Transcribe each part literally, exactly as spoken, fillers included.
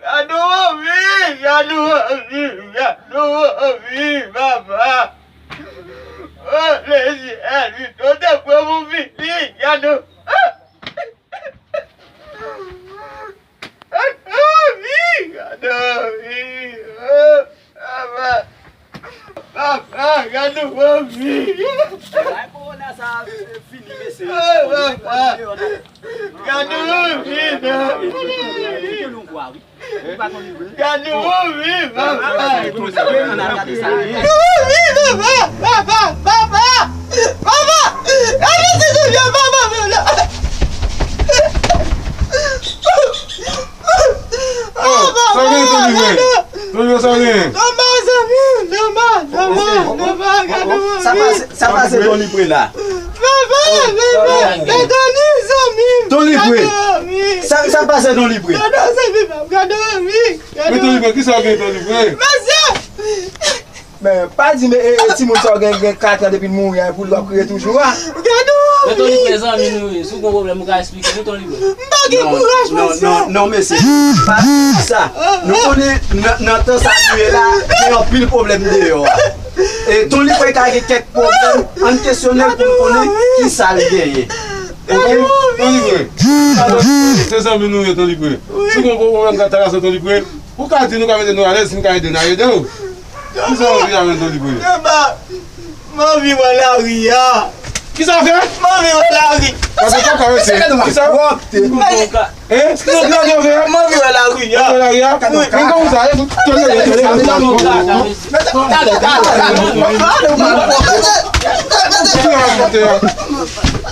Gade w anvi, gade w anvi, gade w anvi, papa. O lesyèl, pito te pran pou fini, gade w. Gade w anvi, gade w anvi. O, papa. Papa, gade w anvi. Ay, kowona sa fini, mesye. O, papa. Gade w anvi, non. Gade w anvi, papa. Gade w anvi, papa. Papa, papa, papa. Papa, gade se se vye papa, papa. Oh, sa gen, Tony Vre? Tony Vre, sa gen? Nòmal, zanmi, nòmal, nòmal, nòmal, gade w anvi. Sa pase, sa pase Tony Vre la. Papa, papa, gade w anvi, zanmi. Tony Vre. Gade w anvi. Sa, sa pase Tony Vre. Gade w anvi, papa, gade w anvi. Men Tony Vre, kisa w gen Tony Vre? Mesye! Men, pa di m, e, e, timoun sa w gen, gen kat an depi l mouri a, pou li w ap kriye toujou a. Gade w anvi. Men Tony Vre, zanmi nou ye. Si w gen pwoblèm, ou ka eksplike nou, Tony Vre. M pa gen kouraj, mesye. Non, non, non, mesye. Pa di sa. Nou konnen nan, nan tan sa nou ye la, gen anpil pwoblèm deyò a. E Tony Vre ka gen kèk pwoblèm, ann kesyone l pou n konnen kisa l genyen. Oke? Tony Vre. Se zanmi nou ye, Tony Vre. Si w gen pwoblèm, ka trape Tony Vre. Ou ka di nou ka mete nou alèz, si n ka ede n a ede w. Kisa w anvi avè n, Tony Vre? Eba, m anvi wè lari a. Kisa w fè? M anvi wè lari. Gade sa w ka wè se. Kisa? Hein? Kisa w anvi avè n? M anvi wè lari a. Anvi wè lari a? Wi. Men kòman sa? Kisa w rakonte a?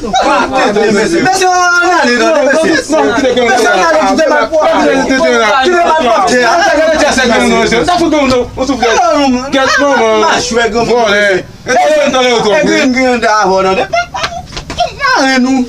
Mesye, ann ale non, mesye. Non, kite kòm sa. Mesye, ann ale, kite mal pwòp. Kite, kite, kite la. Kite mal pwòp, tè a. Sa fout kòm nou, on souflèt. Gèt manman. Machwè, granmoun. Vòlè. E ti fè talè yo twò. E grenn, grenn da avò nan. Mare nou.